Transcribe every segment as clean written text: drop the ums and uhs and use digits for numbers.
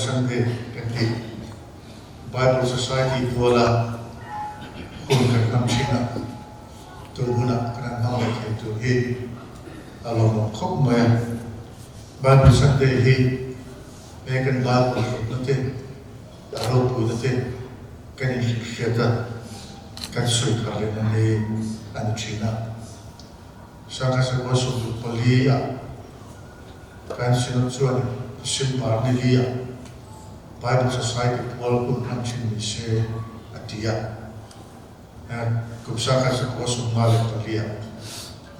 Sunday kan tih Bible Society puala hun kan hmang thin a, tun hunah kan han hmang leh thei tur hi a lawmawm khawp mai a. Bible Sunday hi he kan Bible hlutna te, a ropuina te kan inhrilhhriat a, kan sawi thar lehna hi a ni thin a. Sangha 64 ah kan Synod chuan December ni li ah Bible Society pual hun hman thin ni se a ti a. Kum 1954 ah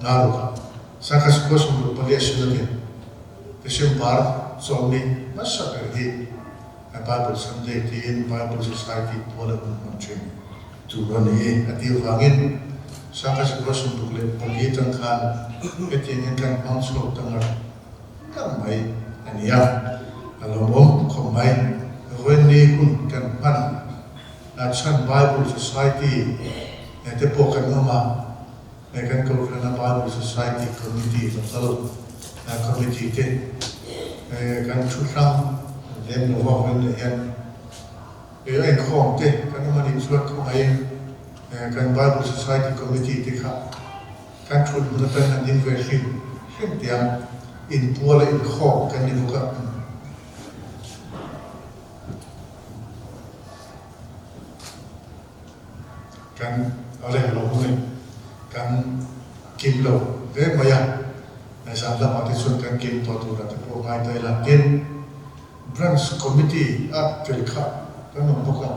Ngaruk ah 1964 Synod in December chawlhni hmasa ber hi Bible Sunday tiin Bible Society pual a hun hman thin. Tur a ni a tih avangin 1964 atang khan hetiang hian kan hmang chhuak ta ngar ngar mai a ni a, a lawmawm khawp mai. Vawiinni hun kan hman chhan Bible Society te pawh kan awm a, he kan Kohhrana Bible Society Committee local committee te kan thu hrang lem lova vawiinni hian He a inkhawm te kan awm a nih chuan khawngaihin kan Bible Society Committee te kha kan thut hmun atan han ding ve hrim hrim teh ang, inpual a inkhawm kan ni bawk a. Kan a reng lo hmun in kan kim lo hle mai a, zan lamah te chuan kan kim tawh turah te pawh ngai ta ila tin, Branch Committee a tel kha kan awm bawk a,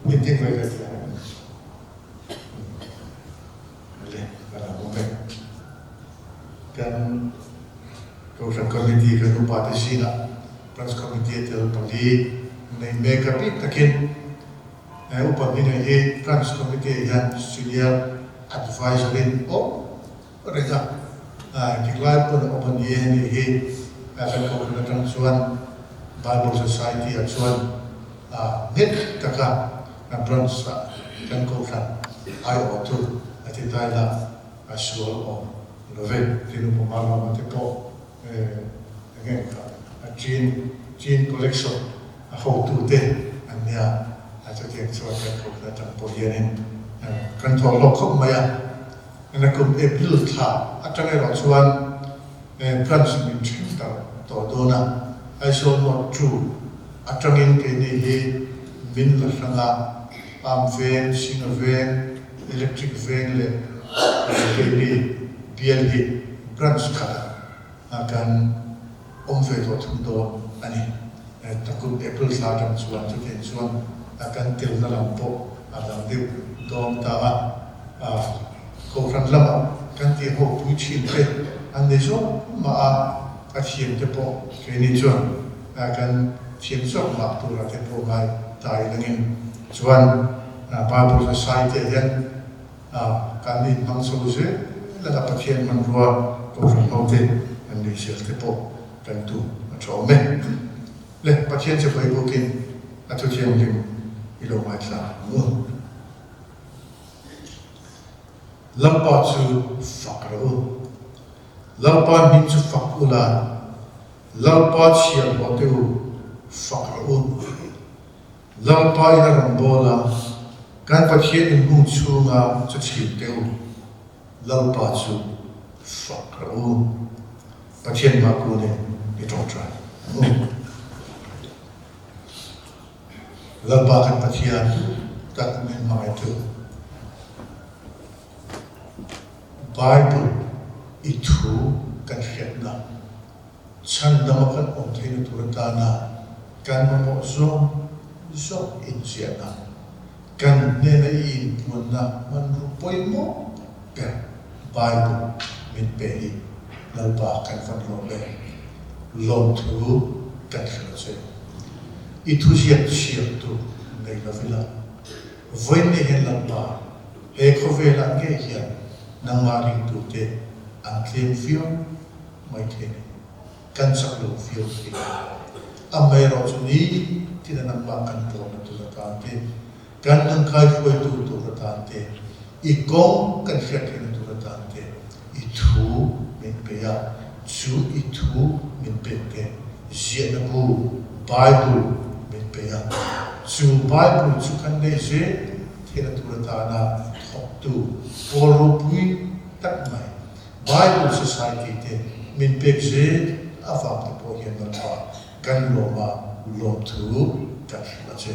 meeting ve ve thei ang le kan awm bawk e. Kan Kohhran Committee kan upa te zingah Branch Committee a tel pali nei mek a bik takin he upa hming hi Branch Committee ah hian Senior Adviser in awm reng a, engtik lai pawn a awm a ni e hemi hi kan kohhran atang chuan Bible Society ah chuan nghet taka branch ah kan kohhran aiawh tu a ti ta ila a sual awm lo ve tin upa Marlama te pawh enge kha chin chin collection a hotu te an nia a chutiang chuan kan kohhran atang pawh hianin kan thawh hlawk khawp mai a. Nakum April thla atang erawh chuan branch min then tar tawh dawn a, Aizawl North 2 atangin keini hi min la hrang a, Palm Veng, Singa Veng, Electric Veng leh keini bial hi branch khatah kan awm ve tawh thung dawn a ni. Nakum April thla atang chuan chutiang chuan kan telna lam pawh a dang deuh dawn ta a. Kohhran lamah kan tih ho pui thin te an nei zawk mah a, a thiam te pawh keini chuan kan thiam zawk mah turah te pawh ngai ta ilangin chuan Bible Society ah hian kan inhmang chho zel a, Pathian hmanrua Kohhran ho te an nei zel te pawh kan tum a tha awm e. Le Pathian che hawi bawkin a thuthianghlim i lo ngaithla ang u. Lalpa chu fak rawh u. Lalpa hming chu fak ula, Lalpa chhiarhlawh te u, fak rawh u. Lalpa in a rawn bawl a, kan Pathian inhung chhunga chu chhim te u, Lalpa chu fak rawh u. Pathian hma kunin i tawngtai ang u. Lalpa kan Pathian tak min hmangaihtu Bible i thu kan hriatna chhandama kan awm theihna tur atana kan mamawh zawng zawng inziahna kan hnena i inpuanna hmanrua pawimawh ber Bible min pe hi Lalpa kan van lawm e, lawmthu kan hre lo che. I thuziak chhiar tur nei lo ila, vawiin hian Lalpa he khawvelah ngei hian nangmah ringtute an tlem viau mai thei ni, kan chak lo viau thei ni. Amaherawh chu nitin a nangmah kan pawhna tur atan te, Kan nunkai hruaitu tur atan te, i kawng kan hriat theihna tur atan te i thu min pe a, chu i thu min pek te ziahna bu Bible min pe a, chu Bible chu kan nei zel theihna tur atana thawktu pawl ropui tak mai Bible Society te min pek zel avang te pawh hian Lalpa kan lawm a, lawmthu kan hrilh a che.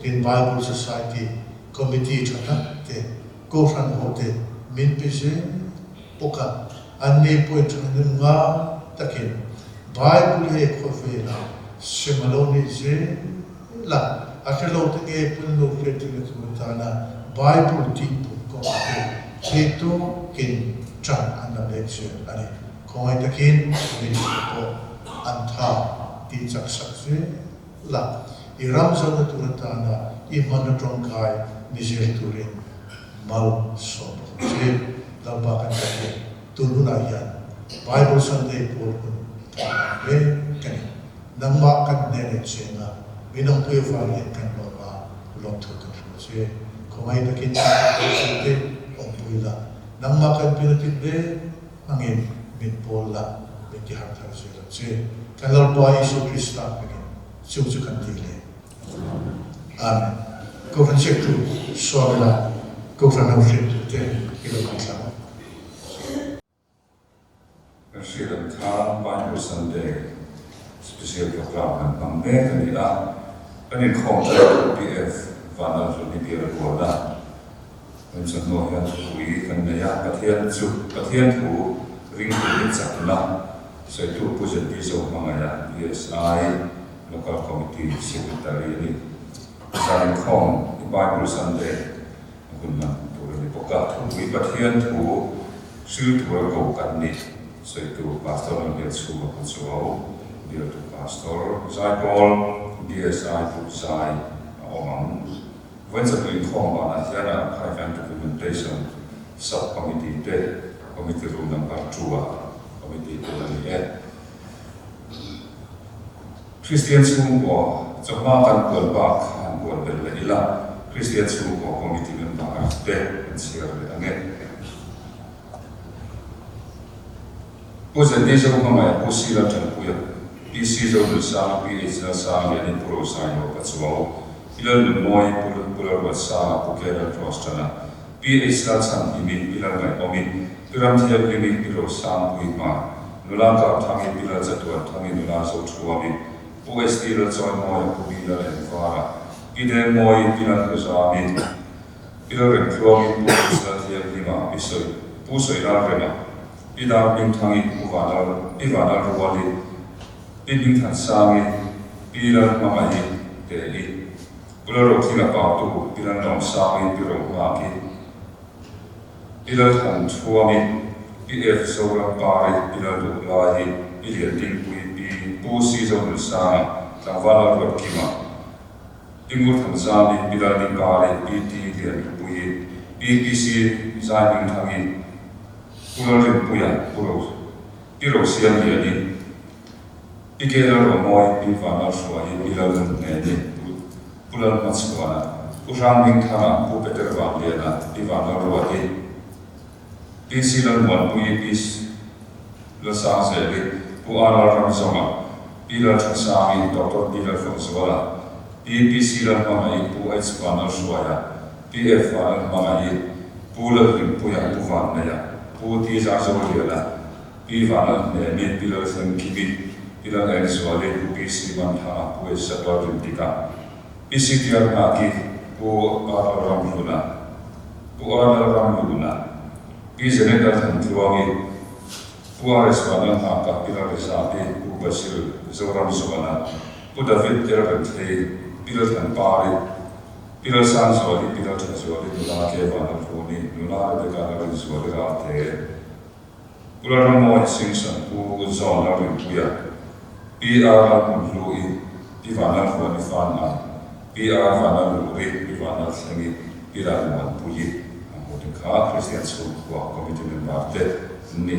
Tin, Bible Society Committee tha tak te, Kohhran ho te min pe zel bawk a, an ni pawhin thahnem ngai takin Bible he khawvelah sem a lo nih zel a, a hre lo te nge pawn lo hriat theihna tur atana Bible tih pum kawngah te thei tawkin tan an la mek zel a ni. Khawngaih takin committee te pawh an tha tih chak sak zel la, i ram zona tur atana i hmanna tawngkai ni zel turin mal sawm bawk ang che. Lalpa kan Pathian, tun hunah hian Bible Sunday pawl hun kan hmang mek ka ni. Nangmah kan hnenah cheng a, min awmpui avang hian kan lawm a, lawmthu kan hrilh a che. Khawngaih takin kan te awmpui la, nangmah kan pin a tin reng hmangin min pawl la, min ti harh thar zel ang che. Kan Lalpa Isua Krista hmingin chung chu kan ti leh. Amen. Kohhran chhiattu suam ila, Kohhran ho hriattu te i lo ngaithla ang. Kan hriat ang khan Bible Sunday Special Program kan hmang mek a ni a, kan inkhawm chu PF Vanlalhluni bial rualna Kan chawhnuah hian thupui kan nei a, Pathian chu Pathian thu ring turin chakna sawitu Pu ZD Zohmangaia, PSI Local Committee Secretary a ni. Zan inkhawm i Bible Sunday a hun hman tur a ni bawk a, thupui Pathian thu hril tura ko kan ni sawitu Pastor Lalbiakchhunga Pachuau, Bialtu Pastor Zaipawl, BSI Pu Zai a awm ang. Vawiin inkhawm banah hian Archive and Documentation Sub-Committee te Committee Room Number Two-ah Committee tel a ni e. Kristian chhungkua chawhma kan kual bak han kual belh leh ila, Kristian chhungkua Committee member te kan chhiar leh ang e. Pu ZD Zohmangaih, Pu Sila Tanpuia, PC Zonunsanga, PH Lalsangliani, Pu Rosailo Pachuau, Pi Lalnunmawi, Pu Pu Lalruatsanga, Pu K Lalcross-tana, PH Lalchhanhimi, Pi Lalngaihawmi, Pi Ramthianghlimmi, Pi Rosangpui Hmar, Nula Karthangi, Pi Lalchatuanthangi, Nula Zothuami, Pu ST Lalchawimawia, Pu B Lalengvara, Pi Dengmawi, Pi Lalhluzami, Pi Lalremtluangi, Pu Chris Lalthianghima, Pi Sawi, Pu Sawilalrema, Pi Darhmingthangi, Pu Vanal, Pi Vanalruali, Pi Hmingthansangi, Pi Lalhmangaih Teli, Pu Lalrothinga Pautu, Pi Lalnuamsangi, Pi Rohmaki, Pi Lalthanthuami, Pi F Zorampari, Pi Lalduhlai, Pi Liandingpui, Pi Pu C Zonunsanga, Tlangval Lalruatkima, Pi Ngurthanzami, Pi Lalnipari, Pi T Lianhlupuii, Pi PC Zaihmingthangi, Pu Lalrinpuia, Pu Ro, Pi Rosiamliani, Pi K Lalromawi, Pi Vanlalhruaii, Pi Lalnunhneni, Pu Pu Lalhmachhuana, Pu Hrangmingthanga, Pu Peter Vangliana, Pi Vanlalruati, Pi C Lalmuanpuii, Pi Lalsangzeli, Pu A Lalramzawma, Pi Lalthasangi, Doctor Pi Lalfakzuala, Pi PC Lalhmangaih, Pu H Vanlalhruaia, Pi F Vanlalhmangaih, Pu Lalhlimpuia, Pu Vanneia, Pu T Zarzoliana, Pi Vanlalhnemi, Pi Lalthlengkimi, Pi Lalengzuali, Pu PC Manthanga, Pu H Zatualrintika, Pi CTR Nghaki, Pu R Lalramhluna, Pu R Lalramluna, Pi Janet Lalthantluangi, Pu RS Vanlalnghaka, Pi Lalrizapi, Pu Basil Zoramzuana, Pu David L Remthei, Pi Lalthanpari, Pi Lalsangzuali, Pi Lalthazuali, Nula K Vanlalhluni, Nula Rebecca Lalrinzuali Ralte, Pu Lalramawi Singson, Pu John Lalrinpuia, Pi R Lalhmunhlu-i, Pi Vanlalhuani Fanai, Pi R Vanlaluri, Pi Vanlalthlengi, Pi Lalmuanpuii ang ho te kha Kristian chhungkua Committee member te an ni.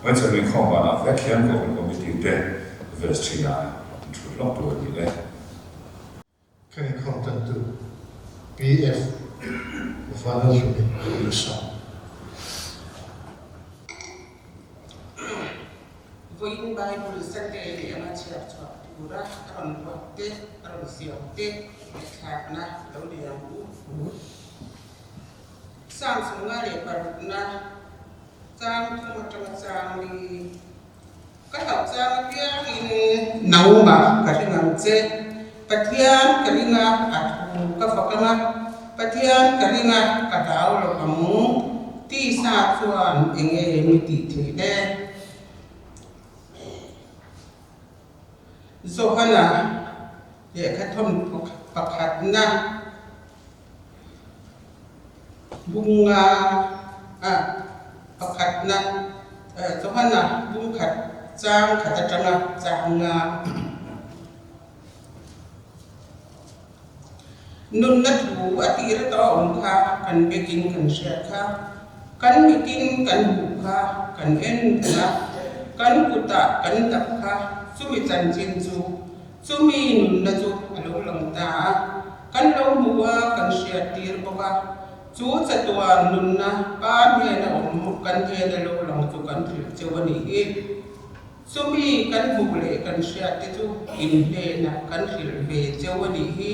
Vawichhak inkhawm banah vek hian Kohhran Committee te vestry-ah an thut lawk tur a ni e. Kan inkhawm tantu PF Vanlalhlumi Lusa. Vawiin Bible Sunday leh anga chhiar chhuah tur. tura a rawn ruat te, a rawn siam te ngaihthlakna lo nei ang u. Psalm 56na chang thum atanga chang li. Ka hlauh chang apiangin nangmah ka ring ang che. Pathian ka ring a, a thu ka fak ang a, Pathian ka ring a, ka hlau lo ang. Tisa chuan eng nge mi tih theih le? Johana lehkha thawn pakhatna bunga ah pakhatna Johana bungkhat chang khat atanga chang nga. Nunna thu a tir a tawh awm kha kan biakin kan hriat kha, kan mitin kan hmuh kha, kan en thung a, kan kutah kan dap kha, chumi chanchin chu, chumi nunna chu a lo lang ta a, kan lo hmu a, kan hriat tir bawk a, chu chatuan nunna Pa hnena awm kan hnena lo lang chu kan hrilh cheu a nih hi. Chumi kan hmuh leh kan hriat te chu in hnenah kan hrilh ve cheu a nih hi.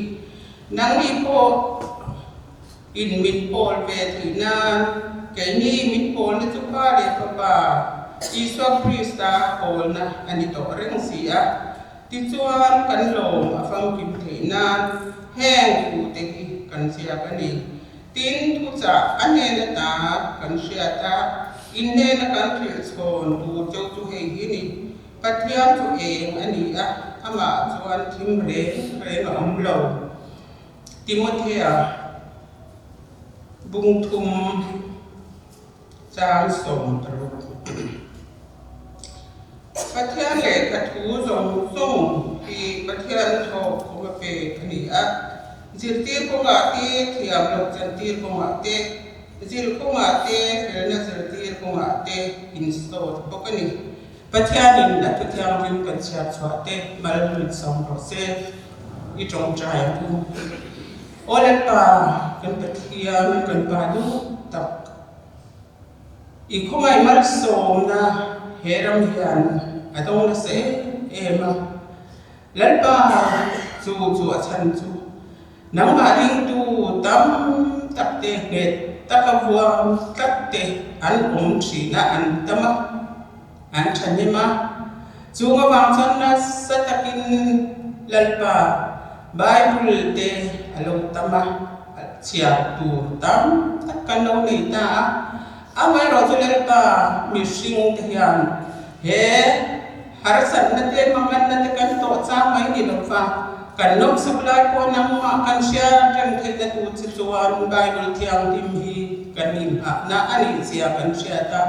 Nangni pawh in min pawl ve theih nan keini min pawlna chu Pa leh Fapa Isua Krista pawlna a ni tawh reng si a. Tichuan kan lawm a famkim theih nan heng thu te hi kan ziak a ni. Tin, thuchah a hnen ata kan hriat a, in hnena kan hrilh chhawn tur cheu chu hei hi ni, Pathian chu eng a ni a, amah chuan thim reng reng a awm lo. Timothea bungthum chang 60. Pathian lehkha thu zawng zawng hi Pathian thawk khawm a pek a ni a, zirtir kawngah te, thiam loh chantir kawngah te, zir kawngah te, felna zirtir kawngah te insawt bawk a ni. Pathianin a thuthianghlim kan chhiar chhuah te mal min sawm rawh se, i tawngtai ang u. Aw Lalpa, kan Pathian, kan Pa duh tak. I khawngaih malsawmna he ram hian a dawng nasa em em a, Lalpa chu chu a chhan chu nangmah ringtu tam tak te nghet taka vuam tlat te an awm thin a, an tam a, an thahnem a, chung avang chuan nasa takin Lalpa Bible te a lo tam a. Chhiar tur tam tak kan lo nei ta a, amaherawhchu Lalpa mihring te hian he harsatna te hmanganna te kan tawh chang mai ni lo va, kan nawmsak lai pawh nangmah kan hriat reng theihna tur che chuan Bible Thianghlim hi kan inhahna a nih zia kan hriat a,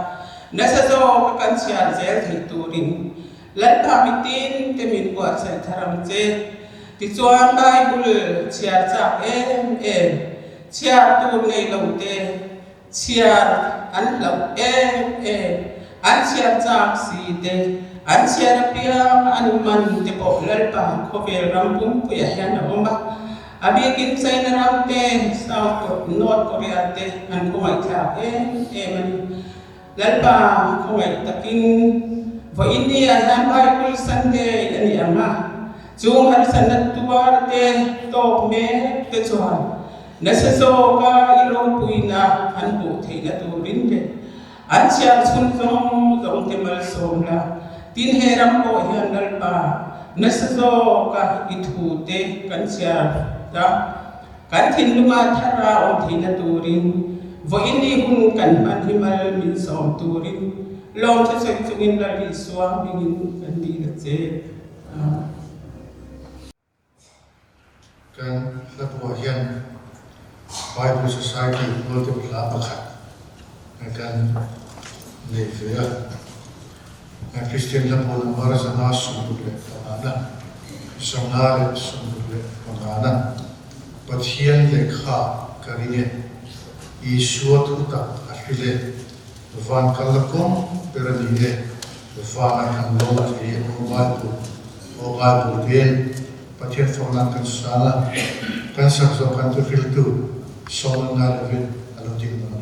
nasa zawka kan chhiar zel theih turin Lalpa mitin te min buatsaih thar ang che. Tichuan Bible chhiar chak em em, chhiar tur nei lo te, chhiar an hlauh em em, an chhiar chak si te, an chhiar apiang an man te pawh Lalpa khawvel ram pumpuiah hian a awm a. A bikin China ram te, South North Korea te an khawngaihthlak em em a ni. Lalpa khawngaih takin vawiin ni ah hian Bible Sunday a ni ang a, chung harsatna tuar te tawk mek te chuan nasa zawka i ropuina an hmuh theihna turin leh an chhiar chhun zawng zawng te malsawm la, tin he ram pawh hian Lalpa nasa zawka i thu te kan chhiar ta. Kan thinlunga thara awm theihna turin vawiin ni hun kan hman hi mal min sawm turin lawmthu sawi chungin Lal Isua hmingin kan dil a che. Amen. Kan hlabuah hian Bible Society Multiple hla pakhat kan nei ve a. Kristian hlabu number 565 na, 165 na, Pathian lehkha ka ring e, Isua thutak a hril e, van kal la kawng ber a ni e, vana kan lo la thei e, aw Bible, aw Bible tiin Pathian fak nan kan san a, kan sak zawh kan thuhriltu Solomon Nailovin a lo ding dawn e.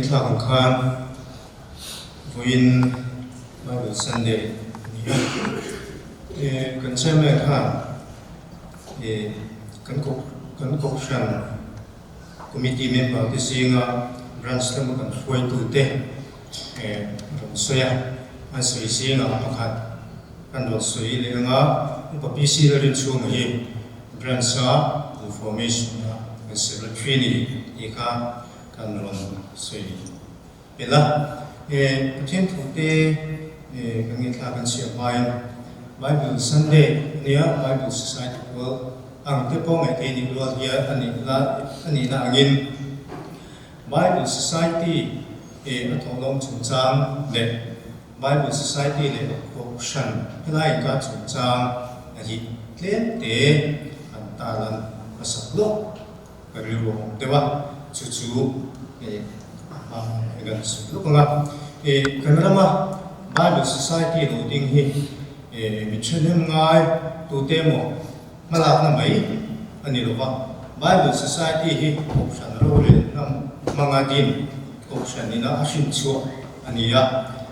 ngaihthlak ang khan vawiin Bible Sunday a ni a. Kan chairman khan kan kan kohhran committee member te zinga branch lama kan hruaitute rawn sawi a, an sawi zingah pakhat kan rawn sawi leh anga upa PC Lalrinchhunga hi branch a information a kan secretary ni tih kha kan rawn sawi belh a. Pathian thute kan ngaihthlak kan chhiar hmain Bible Sunday ania Bible Society pawl ang te pawh ngaihthei nih rual hian a nih la a nihna angin Bible Society a thawhlawm chungchang leh Bible Society leh Kohhran helai inkar chungchang a hi tlem te an tarlan hmasak lawk ka rilru a awm deuh a, chu chu a hma kan sawi lawk ang a. Kan rama Bible Society lo ding hi mi thahnem ngai tute emaw hmalakna mai a ni lo va, Bible Society hi Kohhran rorelna hmanga din Kohhran ina a hrin chhuah a ni a.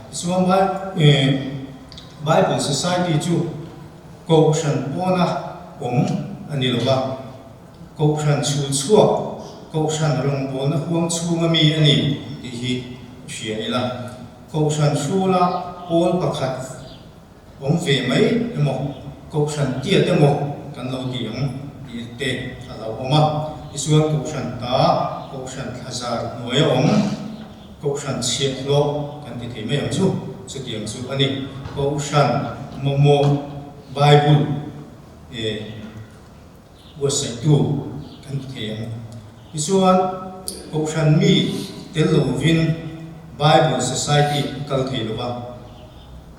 Tichuan Bible Society chu Kohhran pawna awm a ni lo va, Kohhran chhul chhuak, Kohhran rawngbawlna huang chhunga mi a ni tih hi hria ila. Kohhran hrula pawl pakhat awm ve mai emaw, Kohhran tiat emaw kan lo ti ang tih te a lo awm a. Tichuan Kohhran ta, Kohhran thlazar hnuaia awm, Kohhran chhiahhlawh kan ti thei mai ang chu, chutiang chu a ni. Kohhran mamawh Bible eh buatsaihtu kan ti thei ang. Tichuan Kohhran mi tel lovin Bible Society a kal thei lo va.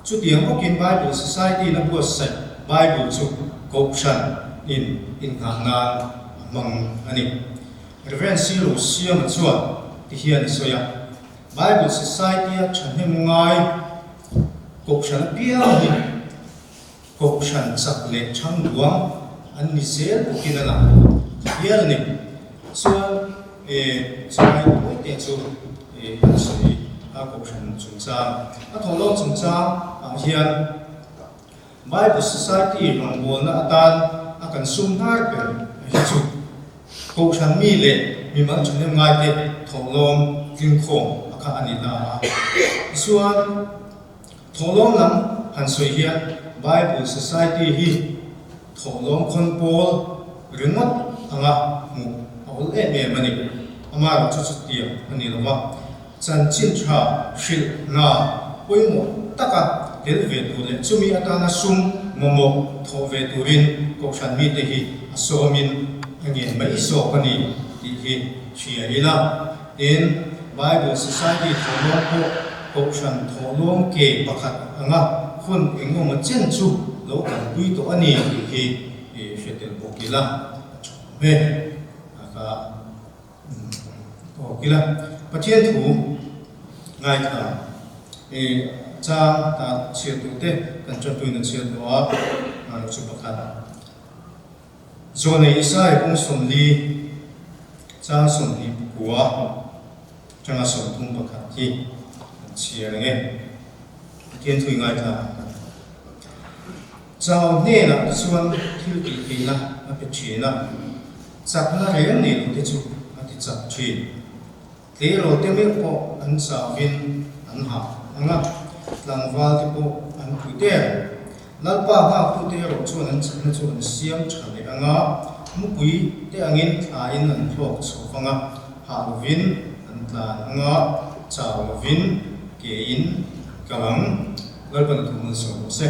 Chutiang bawkin Bible Society in a buatsaih Bible chu Kohhran in innghah nan a hmang a ni. Rev. Silo Siama chuan ti hian a sawi a, Bible Society a thahnem ngai Kohhran apiang hi Kohhran chak leh thangduang an ni zel bawkin a lang hial a ni. Chuan e chulai tawi te chu e an sawi a Kohhran chungchang a thawhlawm chungchang ah hian Bible Society rawngbawlna atan a kan sum hnar ber hi chu Kohhran mi leh mimal thahnem ngaite thawhlawm tlingkhawm a kha a ni ta a. Tichuan. Thawhlawm lam han sawi hian Bible Society hi thawhlawm khawn pawl ringawt anga hmuh a awl em em a ni. Amaherawh chu chutiang a ni lo va, chanchin tha hrilh hna pawimawh taka tel ve tur leh chumi atana sum mamawh thawh ve turin Kohhran mite hi a sawmin a ngen mai zawk a ni tih hi hria ila. Tin, Bible Society thawhlawm pawh Kohhran thawhlawm ke pakhat anga hun engemaw chen chu lo kalpui tawh a ni tih hi i hre tel bawk ila a tha awm e. A ka tawk ila. Pathian thu ngaithla i chang ta chhiatute kan tanpuina chhiat tawh a, mahni chu pakhat. Zawnei Isai kawng 40 chang 29 tanga 31 hi kan chhiar ang e. Pathian thu i ngaithla ang kan. Chau hnenah te chuan thil tih theihna a pe thin a, chakna reng nei lo te chu a ti chak thin. Tleirawl te meuh pawh an chauhin an hah ang a, tlangval te pawh an pui der. Lalpa nghaktute erawh chuan an chakna chu an siam tha leh ang a, mupui te angin thlain an thlawk chho vang a, hah lovin an tlan ang a, chau lovin kein an kal ang. Lalpan thu malsawm rawh se.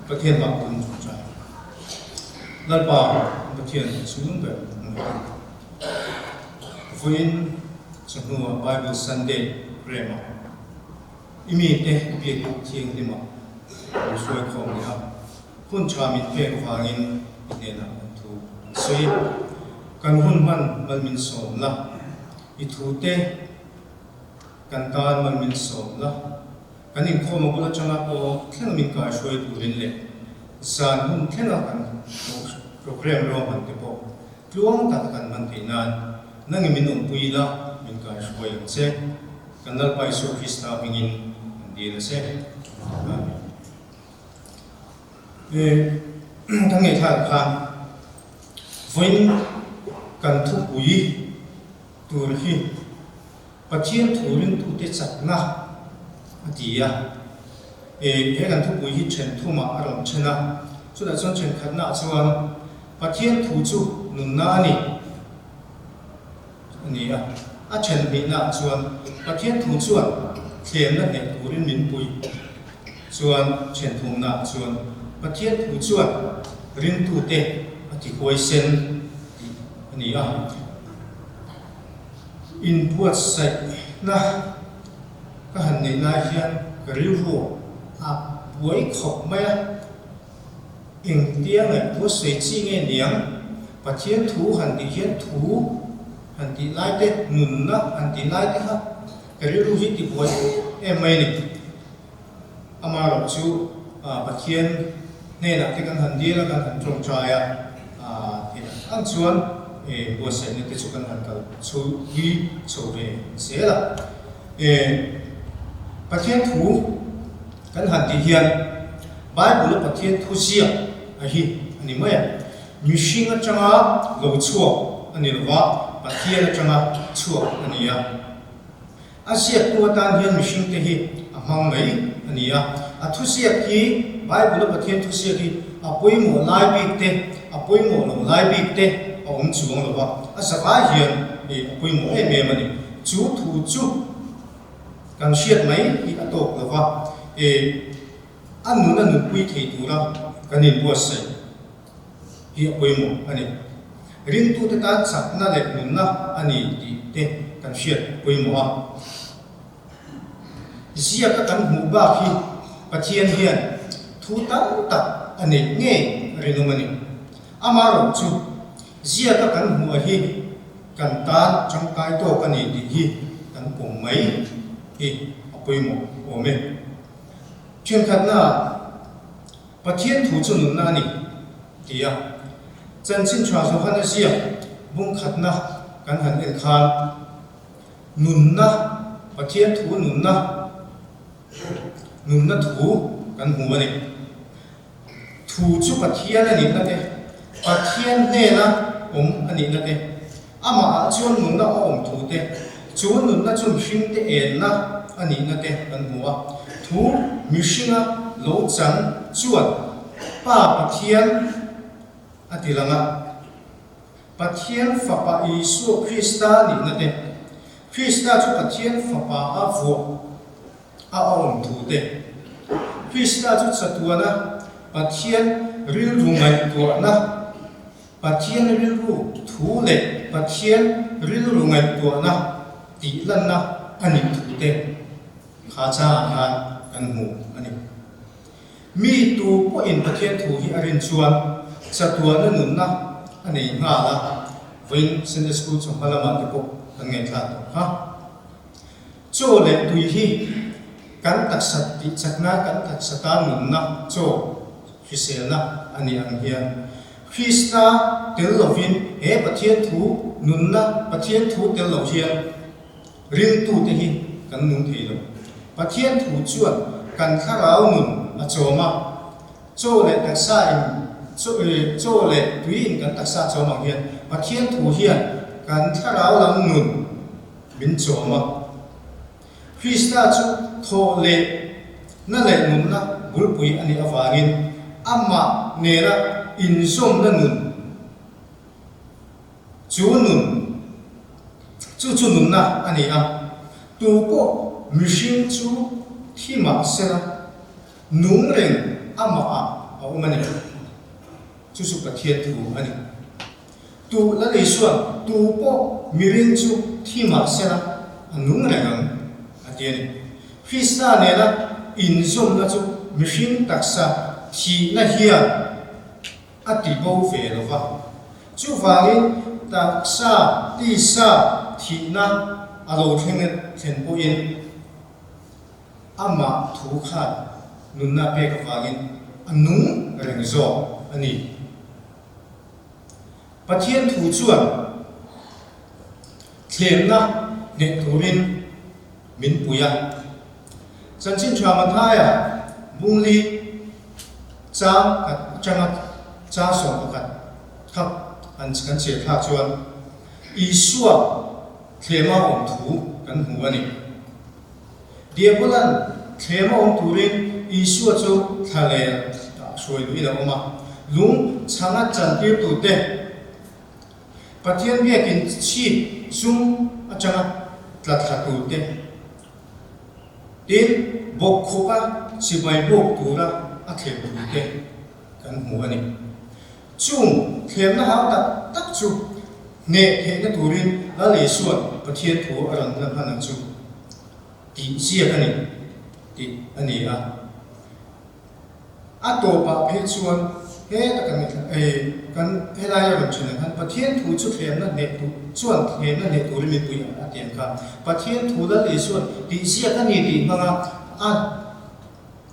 Pathian bak tun chu trai. Lalpa Pathian chhung ber an. Vawiin chawhnuah Bible Sunday Programme-ah i mite biak thianghlimah an hruai khawm leh a, hun tha min pek avangin i hnenah an thu an sawi. Kan hun hman mal min sawm la, i thute kan tan mal min sawm la, kan inkhawm a bul atanga pawh thleng min kaihruai turin leh zan hun thlenga kan programme ruahman te pawh Tluang tak kan hman theih nan nangin min awmpui ila. min kaihruai ang che. Kan Lalpa Isua Krista hmingin kan dil a che. Amen. Kan ngaihthlak khan vawiin kan thupui tur hi Pathian thu ringtute chakna a ti a. He kan thupui hi then thumah a rawn then a, chutah chuan thenkhatnaah chuan Pathian thu chu nunna a ni a ni a. A then hnihnaah chuan Pathian thu chuan thlemna hneh turin min pui chuan then thumnaah chuan Pathian thu chuan ringtute a ti huaisen tih a ni a. Inbuatsaihna ka han neih lai hian ka rilru a buai khawp mai a, engtia ngaihtuah sawi chi nge niang? Pathian thu han tih hian thu han tih lai te, nunna han tih lai te kha ka rilru hi ti buai em em mai a ni. Amaherawh chu Pathian hnenah te kan han dil a, kan han tawngtai a, tih ang chuan buatsaihna te chu kan han kal chhui chho ve zel a. Pathian thu kan han tih hian Bible-a Pathian thu ziak a hi a ni mai a, mihring atanga lo chhuak a ni lova, Pathian atanga chhuak a ni a. A ziaktu atan hian mihringte hi a hmang mai a ni a. A thuziak hi, Bible-a Pathian thuziak hi a pawimawh lai bik te, a pawimawh lo lai bik te a awm chuang lo va, a zavai hian a pawimawh em em a ni. Chu thu chu kan hriat mai hi a tawk lo va, a nun a nunpui thei tura kan inbuatsaih. hi a pawimawh a ni. Ringtute tan chakna leh nunna a ni tih te kan hriat a pawimawh a. Ziaka kan hmuh bak hi Pathian hian thu tam tak a neih ngei a rinawm a ni. Amaherawh chu ziaka kan hmuh a hi kan tan tangkai tawk a ni tih hi kan pawm mai hi a pawimawh awm e. Thenkhatna. Pathian thu chu nunna a ni, ti a. Chanchin tha Johana ziak bungkhatna kan han en khan nunna, Pathian thu nunna, nunna thu kan hmu a ni. Thu chu Pathian a nihna te, Pathian hnena awm a nihna te, Amahah chuan nunna a awm thu te, chu nunna chu mihringte enna a nihna te kan hmu a. Thu mihringa lo chan chuan Pa Pathian a ti lang a. Pathian Fapa Isua Krista nihna te, Krista chu Pathian Fapa a vuah a awm thu te, Krista chu chatuana Pathian rilru ngaihtuahna, Pathian rilru thu leh Pathian rilru ngaihtuahna tih lanna a nih thu te kha changah khan kan hmu a ni. Mi tu pawhin Pathian thu hi a rin chuan chatuana nunna a nei nghal a, vawiin Sunday School chawhma lamah te pawh kan ngaihthlak tawh kha. Chaw leh tui hi kan taksa tih chakna, kan taksa tan nunna chaw hriselna a nih ang hian Krista tel lovin he Pathian thu nunna, Pathian thu tel lo hian ringtute hi kan nung thei lo. Pathian thu chuan kan thlarau nun a chawm a, chaw leh taksa in chaw leh tui in kan taksa chawm ang hian Pathian thu hian kan thlarau lam nun min chawm a. Krista chu thawh leh na leh nunna bulpui a nih avangin amah nena inzawmna nun chu nun chu chu nunna a ni a. Tu pawh mihring chu thi mah sela nung reng amahah a awm a ni. Chu chu Pathian thu a ni. Tu la lei chuan tu pawh miring chu thi mah sela a nung reng ang, a ti a ni. Krista nena inzawmna chu mihring taksa thihna hian a ti bo ve lo va. Chuvangin taksa tisa thihna a lo thleng thlen pawhin amah thu khan nunna pek avangin a nung reng zawk a ni. Pathian thu chuan thlemna hneh turin min pui a. Chanchin tha Mathaia Bungli chang khat atanga chang 11 kha an kan chhiar thlak chuan Isua thlema awm thu kan hmu a ni. Diabolan thlema awm turin Isua chu thlalel ah hruai luhin a awm a, lung chhanga chantir tute Pathian biakin chhip zum atanga tla thla turte Tin, bawkkhupa chibai bawk tura a thlem thute kan hmu a ni. Chung thlemna hau tak tak chu hneh theihna turin Lal Isua'n Pathian thu a rawn la hman ang chu tih ziak a ni tih a ni a. A tawpah phei chuan heta kan kan helai a rawn thin ang khan Pathian thu chu thlemna hneh tur chuan thlemna hneh turin min pui ang a ti ang kha. Pathian thu Lal Isua'n tih ziak a ni tih hmanga a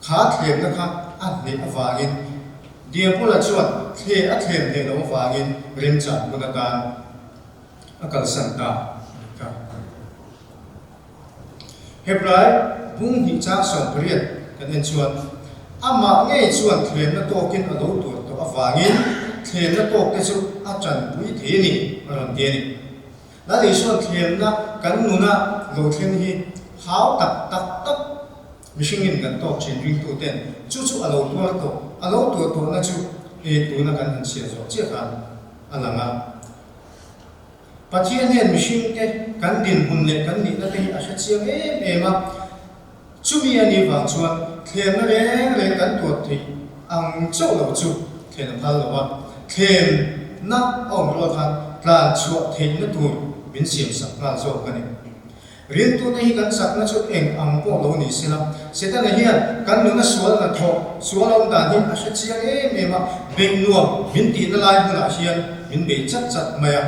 kha thlemna kha a hneh avangin Diabola chuan thle a thlem hneh loh avangin remchang hun atan a kalsan ta a ni kha. Hebrai bung hnih chang 18 kan en chuan, Amah ngei chuan thlemna tawkin a lo tuar tawh avangin thlemna tawkte chu a tanpui thei a ni, a rawn ti a ni. Lal Isua'n thlemna kan nuna lo thleng hi hau tak tak tak mihringin kan tawk thin ringtuten chu chu a lo tuar tawh, a lo tuar tawhna chu hei tuna kan han chhiar zawh chiah khan a lang a. Pathian hian mihringte kan dinhmun leh kan nihna te hi a hre chiang em em a, chumi a nih vang chuan thlemna reng reng kan tuar theih ang chauh lo chu thlen a phal lo a, thlemna a awm rual khan tlan chhuah theihna tur min siam sak nghal zawk a ni. Ringtute hi kan chakna chu eng ang pawh lo ni sela, Setana hian kan nuna sual hnathawh, sual awm dan hi a hre chiang em em a, beih nuam min tihna lai hmunah hian min bei chat chat mai a.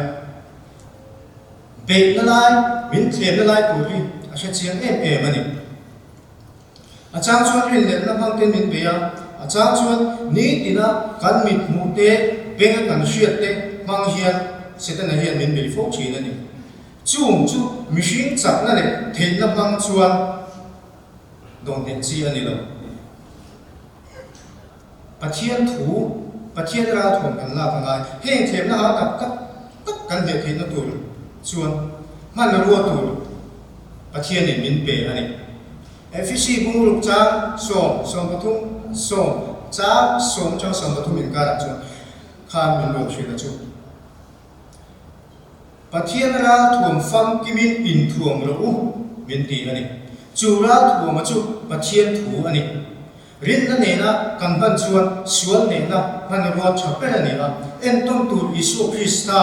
Beihna lai, min thlemna lai tur hi a hre chiang em em a ni. A chang chuan rinhlelhna hmang ten min bei a, a chang chuan nitina kan mit hmuh te, benga kan hriat te hmang hian Setana hian min bei fo thin a ni. Chung chu mihring chakna leh theihna hmang chuan dawnhneh chi a ni lo. Pathian thu, Pathian ralthuam kan lak a ngai. Heng thlemna hau tak tak tak kan hneh theihna tur chuan hmanrua tur Pathianin min pe a ni. Efesi bungruk chang sawm, 13, sawm chang sawm atanga 13 inkarah chuan khan min rawn hrilh a chu. Pathian ralthuam famkimin inthuam rawh u min ti a ni. Chu ralthuama chu Pathian thu a ni. Rinna nena kan hman chuan sual nehna hmanrua tha ber a ni a. Entawn tur Isua Krista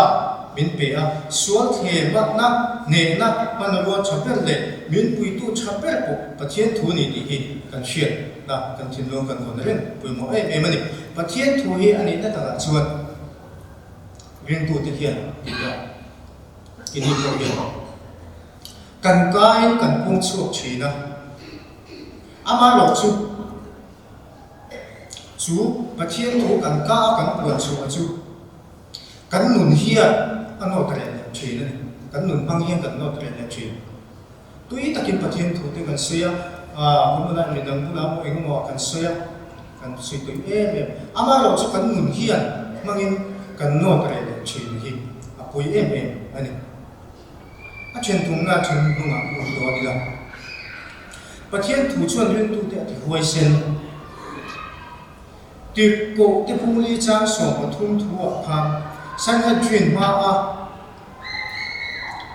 min pe a, sual thlemna hnehna hmanrua tha ber leh min puitu tha ber pawh Pathian thu a ni tih hi kan hriatna, kan thinlung kan vawn reng pawimawh em em a ni. Pathian thu hi a nihna takah chuan Ringtute hian tih a ini pawh hian kan kain kan pung chhuak thin a, amaherawh chu chu Pathian thu kan ka a kan puan chhuah chu kan nun hian a nawt reh leh thin a ni, kan nun hmang hian kan nawt reh leh thin. Tui takin Pathian thute kan sawi a, kan nunah midang bulah emaw eng emaw ah kan sawi a, kan sawi tui em em. Amaherawh chu kan nun hian hmangin kan nawt reh leh thin hi a pawi em em a ni. A then thumna then hnungah lut dawn ila. Pathian thu chuan ringtute a ti huaisen. Tirhkoh te Phungli chang 13 thu-ah khan Sanhedrin hmaa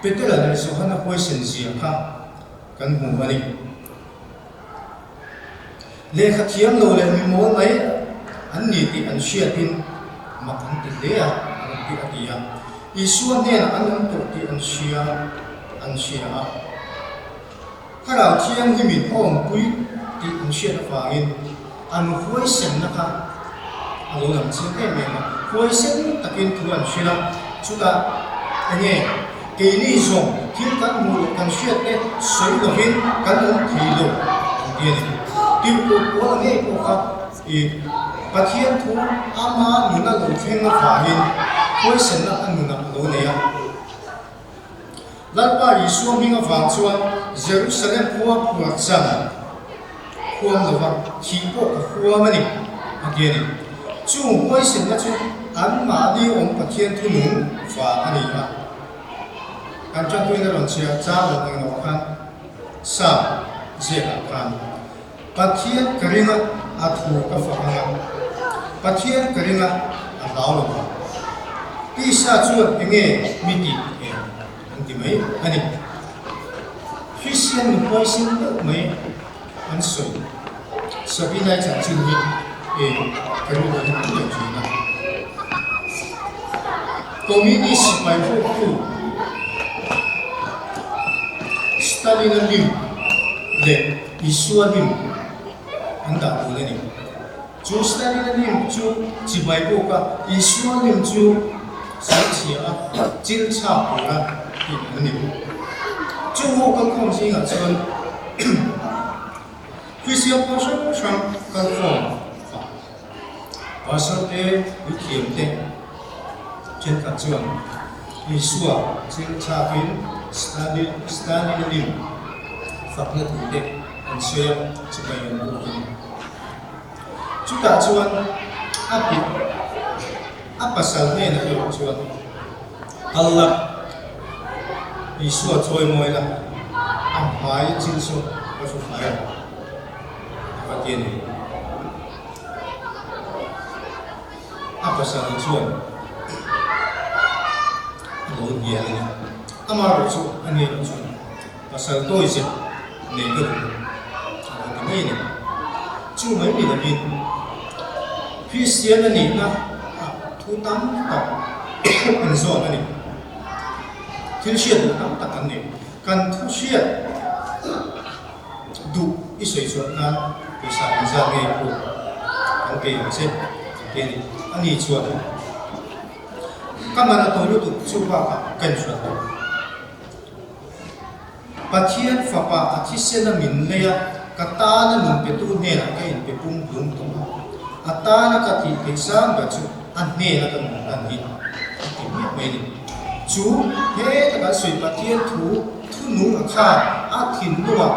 Petera leh Johana huaisen zia kha kan hmu a ni. Lehkha thiam lo leh mi mawl mai an ni tih an hriatin mak an ti hle a, a rawn ti a ti a. Isua hnenah an awm tawh tih an hria an hria a. Thlarau Thianghlimin a awmpui tih an hriat avangin an huaisenna kha a lo lang chiang em em a, huaisen takin thu an hrilh a, chutah enge keini zawng thil kan hmuh leh kan hriat te sawi lovin kan awm thei lo an ti a ni. Tirhkoh Paula ngei pawh kha i Pathian thu ama nuna lo thleng avangin huaisenna a nunah a lo nei a. Lalpa Isua hming avang chuan Jerusalem khua phuar chan huam lova thih pawh ka huam a ni, a ti a ni. Chung huaisenna chu anmahni awm Pathian thunung vang a ni a. Kan tanpuina rawn chhiar chang lo eng lo khan Psalm ziakah khan, Pathian ka ring a, a thu ka fak ang a, Pathian ka ring a, a hlau lo vang. Tisa chuan enge mi tih em an ti mai a ni. Kristian mi huaisin deuh mai an sawi. Sabina chanchin hi e ka rilru hian an deuh thin a. Communist sipai hruaitu Stalin-a lim leh Isua lim an dah dun a ni. Chu Stalin-a lim chu chibai bawk a, Isua lim chu sawichhia a, chil chhak tura tih an ni. Chung ho kalkhawm zingah chuan Kristian pawl hrang hrang kalkhawm ah Pastor te, puithiam te thenkhat chuan Isua chil chhakin Stalin Stalin-a lim fakna thu te an sawi a, chibai an buk a ni. Chutah chuan a kut a pasal hnenah erawh chuan kal la, Isua chawimawi la, a hmai chil saw ka hru fai ang, a va ti a ni. A pasal chuan a lo hnial a ni. Amaherawh chu a ni erawh chuan pasal tawi zet nei ka duh lo, a lo ti mai a ni. Chu mai ni lovin Kristian a nihna ah thu tam tak an zawn a ni. Thil hriat duh tam tak an nei. Kan thu hriat duh i sawi chhuah nan pawisa inzat ngei pawh kan pe ang che ti a ni. A ni chuan ka man a tawi lutuk chu bakah ka inhruat tawh. Pathian Fapa a thisena min lei a, ka tana nun petu hnenah ka inpe pum hlum tawh a, a tana ka tih theih sang ber chu a hnena ka nun hlan hi a ti miah mai a ni. Chu heta kan sawi Pathian thu thunung a khan a thinlungah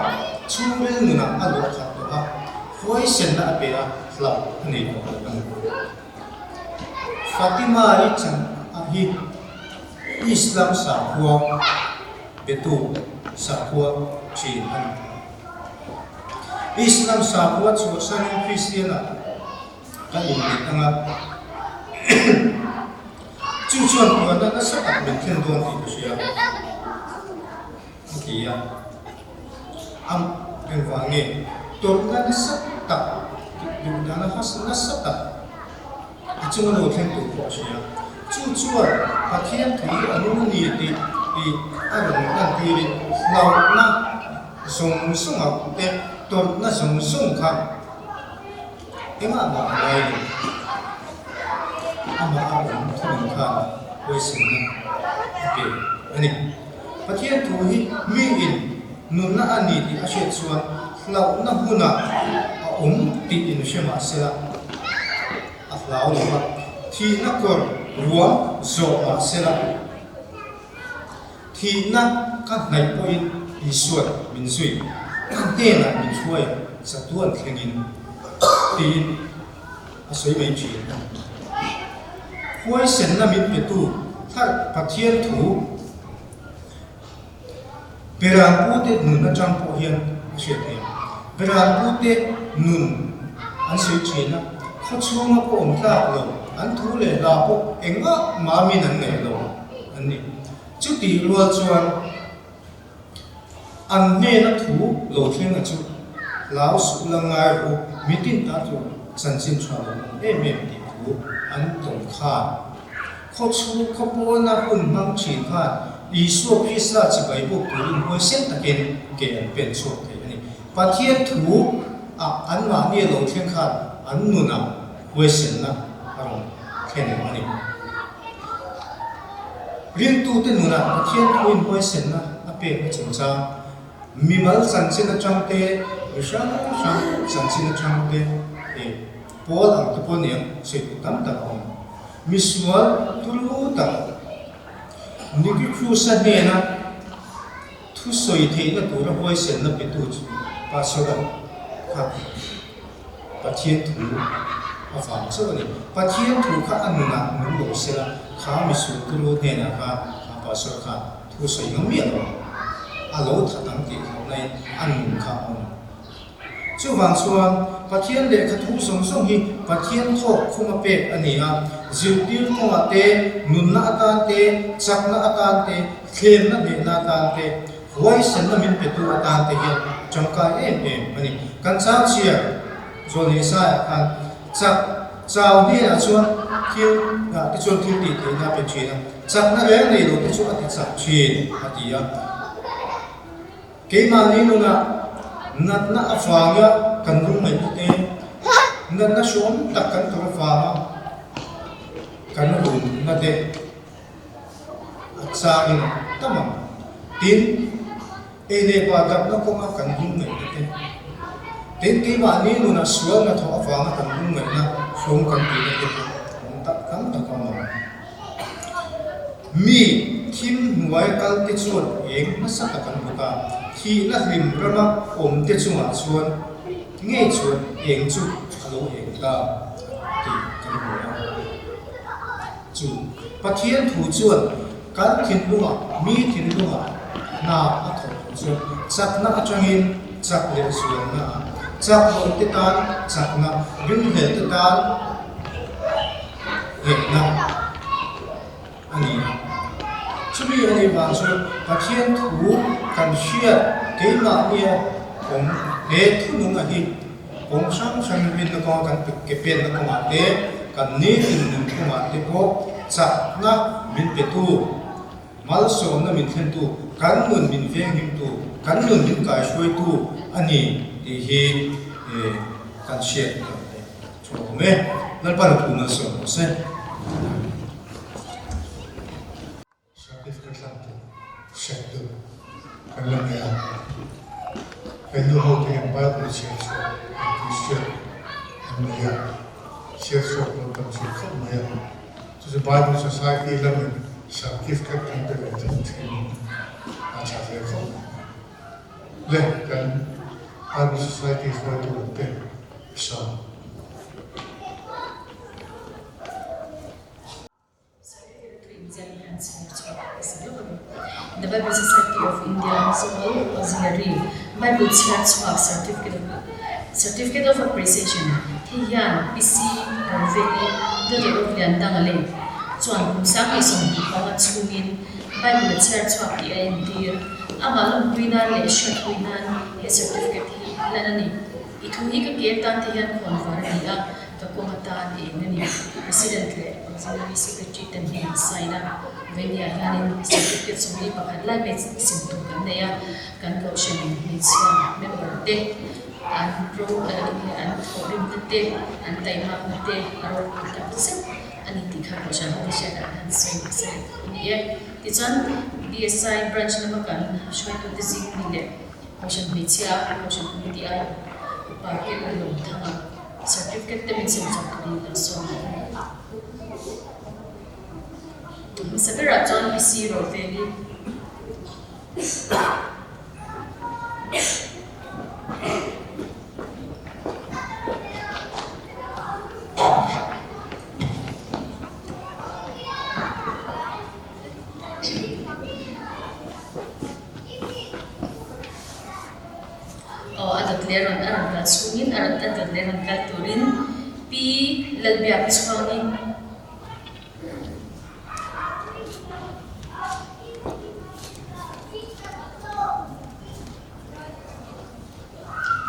chhungril nunah a luah khat tawh a, huaisenna a pe a, hlauh a nei tawh lo a ni. Fatima-i chan hi Islam sakhua petu sakhua thin a ni. Islam sakhua chhuahsanin Kristian-ah kan inneih ang a, chu chuan puanna nasa tak min thlen dawn tih ka hria, a ti a. A engvang nge tawrhna nasa tak duhdana nasa tak A chunga lo thleng tur pawh a hria. Chu chuan Pathian thu hi a nung a ni tih i a rawn lantirin hlauhna zawng zawnga te tawrhna zawng zawng kha engah mah a ngai lo. Amah a awm thunun khan huaisenna a pe a ni. Pathian thu hi miin nunna a ni tih a hriat chuan hlauhna hmunah a awm tih inhre mah sela a hlau lo va, thihna kawr ruam zawh mah sela thihna ka hnaih pawhin Isua'n min zui, ka hnenah min hruai a, chatuan thlengin tiin a sawi mai thin a ni. Huaisenna min petu thar Pathian thu Beranpute nun atang pawh hian a hriat theih a. Beranpute nun an sawi thin a, khaw chhunga pawh awm tlak lo, an thu leh hla pawh engah mamin an ngaih lo an ni. Chutih rual chuan an hnena thu lo thleng a chu hlau suh la ngai rawh u, mitin ta chu chanchin tha lo awm em em tih thu an tawn khan. Khaw chhung khaw pawna hun hmang thin khan Isua Krista chibai buk turin huaisen takin ke an pen chhuak thei a ni. Pathian thu ah anmahni a lo thleng khan an nunah huaisenna a rawn thlen a ni. Ringtute nunah Pathian thuin huaisenna a pek a chungchang, mimal chanchin atang te, mi hrang hrang chanchin atang te, pawl ang te pawh nia sawi tur tam tak a awm. Misual tulu tak Nicky Cruz-a hnena Thusawi theihna tura huaisenna petu chu Pastor kha Pathian thu avang chauh a ni. Pathian thu kha a nunah nung lo sela, kha misual turu hnenah khan kha Pastor khan thusawi ngam miah lo ang. A lo that ang tih hlauhnain a nun kha a awm ang. Chuvang chuan Pathian lehkha thu zawng zawng hi Pathian thawk khuma pek a ni a, zirtir kawngah te, nunna atan te, chakna atan te, thlemna hnehna atan te, huaisenna min petu atan te hian tangkai em em a ni. Kan changchhiar Zawn Isaiah khan chak chau hnenah chuan thil te chuan thil tih theihna a pe thin a, chakna reng nei lo te chu a ti chak thin a ti a. Keimahni nunah natna avanga kan lungngaihna te, natna hrawm tak kan tawrh avanga kan runna te a changin tam ang. Tin, ei leh bah damna kawnga kan lungngaihna te, tin keimahni nunah sual hnathawh avanga kan lungngaihna hrawm kan tihna te pawh awm tak tam tak a awm ang. Mi thim hnuai kalte chuan eng hmasa tak an hmu ta. Thihna hlim rama awmte chungah chuan ngei chuan eng chu a lo eng ta tih kan hmu a. Chu Pathian thu chuan kan thinlungah, mi thinlungah hna a thawk thu chuan chakna atangin chak leh zualna a, chak lote tan chakna, ringhlel te tan Nghehna a ni a. Chumi a nih vang chuan Pathian thu kan hriat keimahnia awm he thununga hi kawng hrang hrang rinna kawnga kan ke penna kawngah te, kan nitin nun kawngah te pawh chakna min petu, malsawmna min thlentu, kan nun min venghimtu, kan nun min kaihruaitu a ni tih hi kan hriat theih. Chhuak awm e, Lalpa na thu malsawm rawh se. Certificate hlan tur hriat tur kan la nei a, kan nu ho te hian Bible chhiar chhuak an tih hriat an nei a, chhiar chhuak lo tam thin khawp mai a, chu chu Bible Society lamin certificate kan pe ve tlat thin a tha ve khawp mai. Le kan Bible Society hruaitu lam te Sawm. The Bible Society of India Mizoram Auxiliary Bible chhiar chhuak Certificate of Certificate of Appreciation hei hian PC Roveli Dawt Rovlian dang a lei chuan kum 20 panga chhungin Bible a chhiar chhuak tih a entir. Amah lawmpui nan leh hriatpui nan he certificate hi lan a ni. I thu hi ka ke atan te hian khawn var a ni a, ka kawng atan eng a ni. President leh Auxiliary Secretary ten hi an sign a, Venia hianin certificate 41 lai mai sim tur kan nei a, kan kohhran hmeichhia member te an ro leh an thawhrimna te, an taimakna te a ropui tak zet a ni tih kha kohhran ho te hriatah an sawi hmasa a ni e. Tichuan BSI branch lama kan hruaitute zing ni leh Kohhran hmeichhia Kohhran Committee ai upa te u lawm thang a, certificate te min sem chak turin kan sawm a ni. Hmasa berah chuan PC Roveli. Aw a dawt leh rawn a rawn kal chhungin a rawn a dawt leh rawn kal turin Pi Lalbiak chhuangin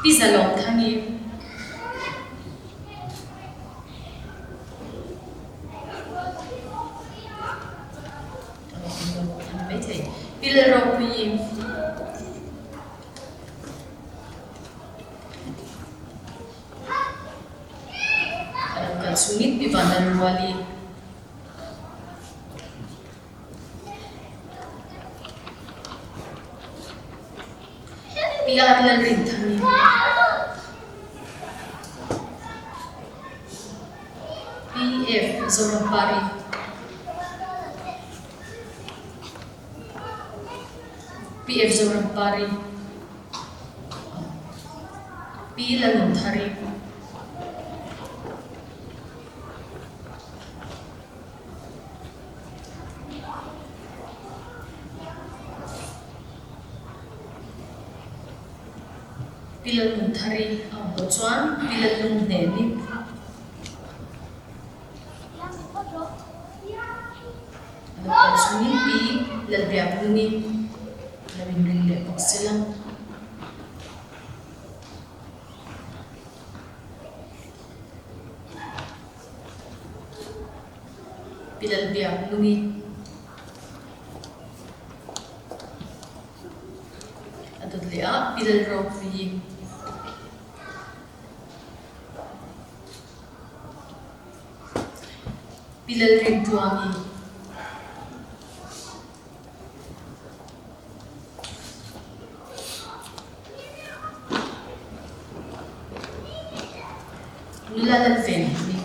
Pi Zalawmthangi Pil ropui a lo kal chungin Pi Vanlalruali Pi Ar Lalrinthangi PF Zorampari Pi. PF Zorampari, Pi Lalnunthari. Pi Lalnunthari a awm tawh chuan Pi Lallunghnemi. A lo kal chungin Pi Lalbiaknungi lo inring leh bawk se la. Pi Lalbiaknungi a dawt leh a, Pi Lalropuii. Pi Lalrintluangi. Nula Lalvenhimi.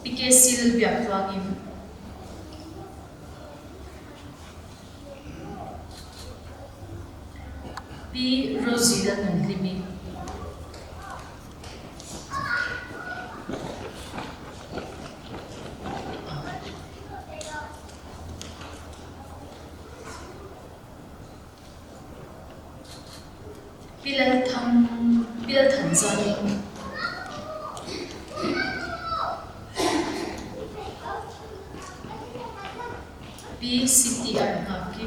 Pi KC Lalbiaktluangi. Pi Rosie Lalnunhlimi. Pi Lalthang, Pi Lalthanzani. Pi CTR Nghaki.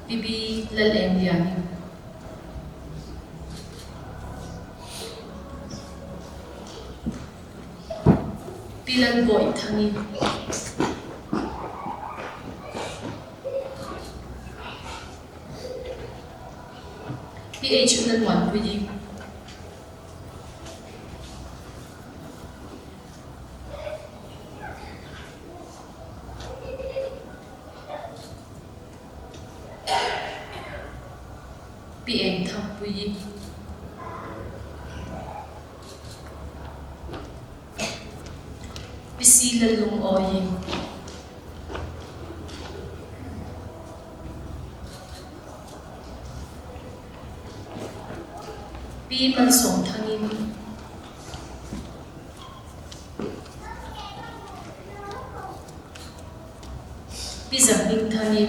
Pi B Lalengliani. Pi Lalbawithangi. Pi H Lalmuanpuii. Pi Engthangpuii. Pi Si Lallungawii. Pi Malsawmthangi. Pi Zahmingthangi.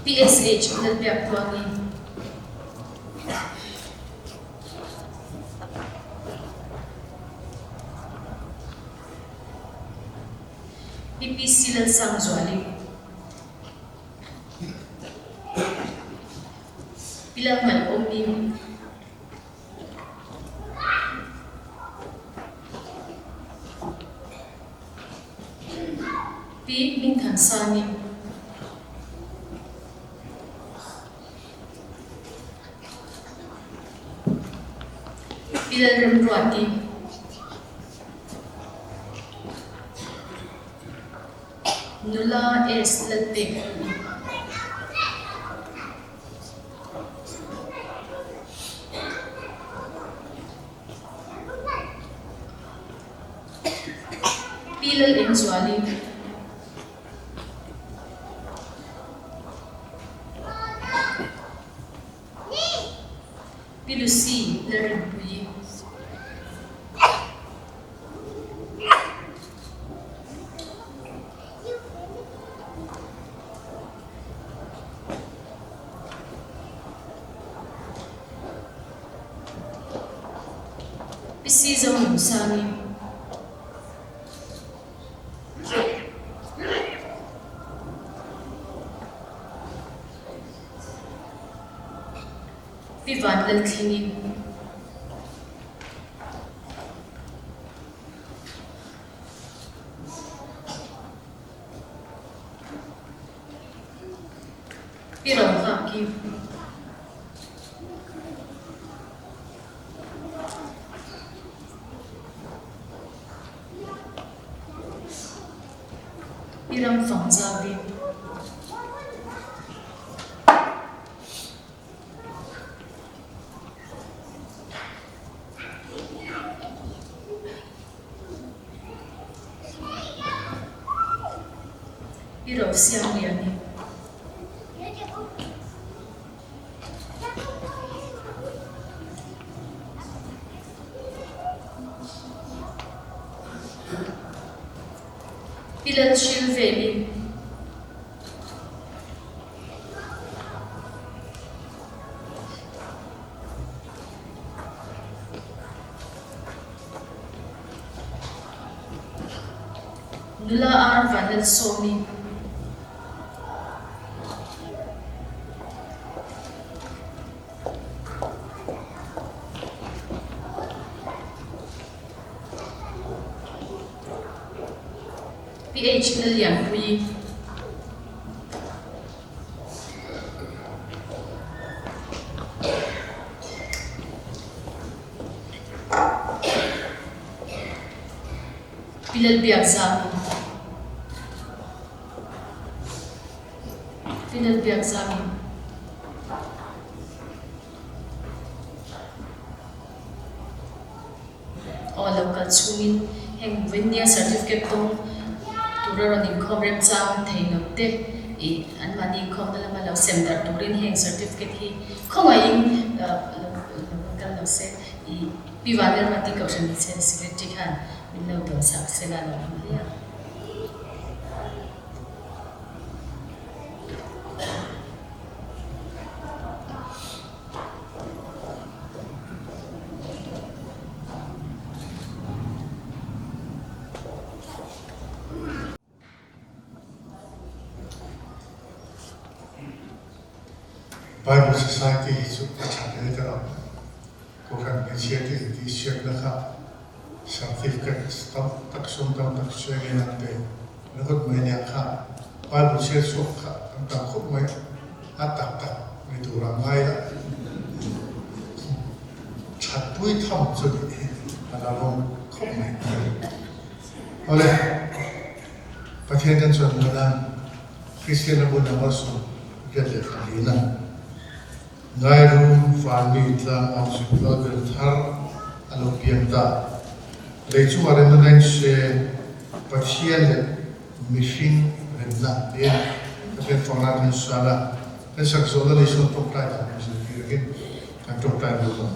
Pi SH Lalbiaktluangi. Pi PC Lalsangzuali. Pi Lalngaihawmi. Pi Hmingthansani. Pi Lalremruati. Nula S Lalpekhlui. Pi Lalengzuali. Pi Lucy Lalrinpuii. Pi Si Zohmunsangi. Pi Vanlalthlengi. Pi Rohnghaki. Pi Ramfangzauvi. Pi Rosiangliani. Pi Lalhrilveli. Nula Ar Vanlalsawmi. PH Lallianpuii. Pi Lalbiakzami. Pi Lalbiakzami. Aw lo kal chhungin heng vawinia certificate dawng tura rawn inkhawm remchang thei lo te ih anmahni inkhawmna lama lo sem darh turin heng certificate hi khawngaihin lo kal lo se ih Pi Vanlalmati Kohhran Hmeichhe Secretary khan min lo dawnsak sela lo awm hle a. Bible Society hi chu a tha hle ta lo. Kohhran hmeichhia te intihsiakna kha certificate tam tak sum tam tak hriangin an pe ringawt mai nia kha Bible chhiar chhuak kha an tam khawp mai a tak tak ni tur a ngai la that pui tham chu nih hi a la rawng khawp mai. Awle, Pathian kan chuan hmuh nan Kristian a bun a malsawm riat leh pali na. Ngairum vanmi tlang au zing lalber thar a lo piang ta. Lei chungah remna nain se Pathian leh mihring remna tiin Pathian fangna kan sal a, kan sak zawhna lei sawn tawngtai dan min zirtir angin kan tawngtai lut ang.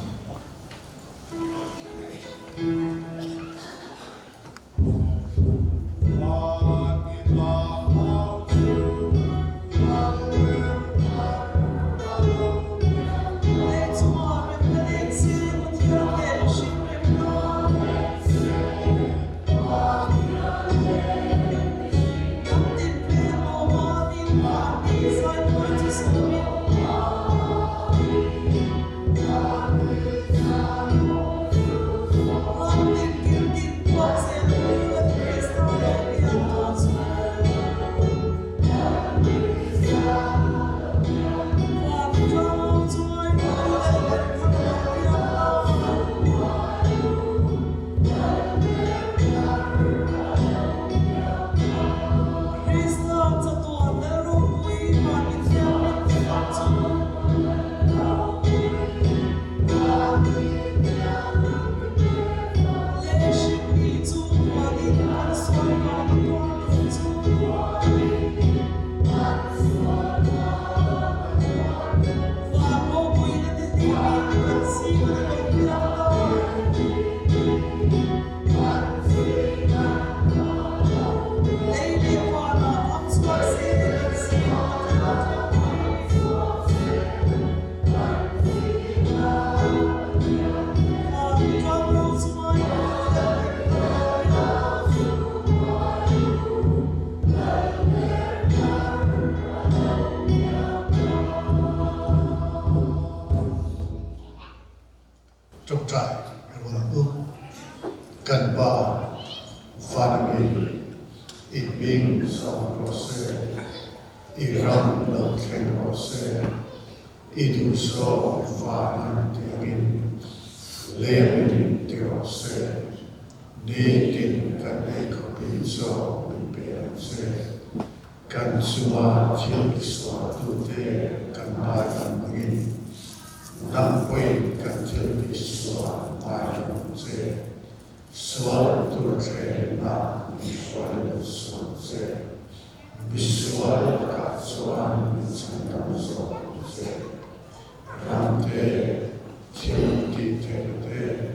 Ṭawngṭai i rawn ang u. Kan Pa Vanami, i hming zawng rawh se, i ram lo thleng rawh se, i duhzawng van an ti angin lei angin ti rawh se, nitin kan ei khawpin zawng min pe ang che. Kan chunga thil tisualtute kan ngaidam angin, nang pawhin kan thil tisual ngaidam che. Sual tur thlenna min hruai lo sual che. Misual lakah chuan min chhandam zawk ang che. Ram te, thil tih theih te.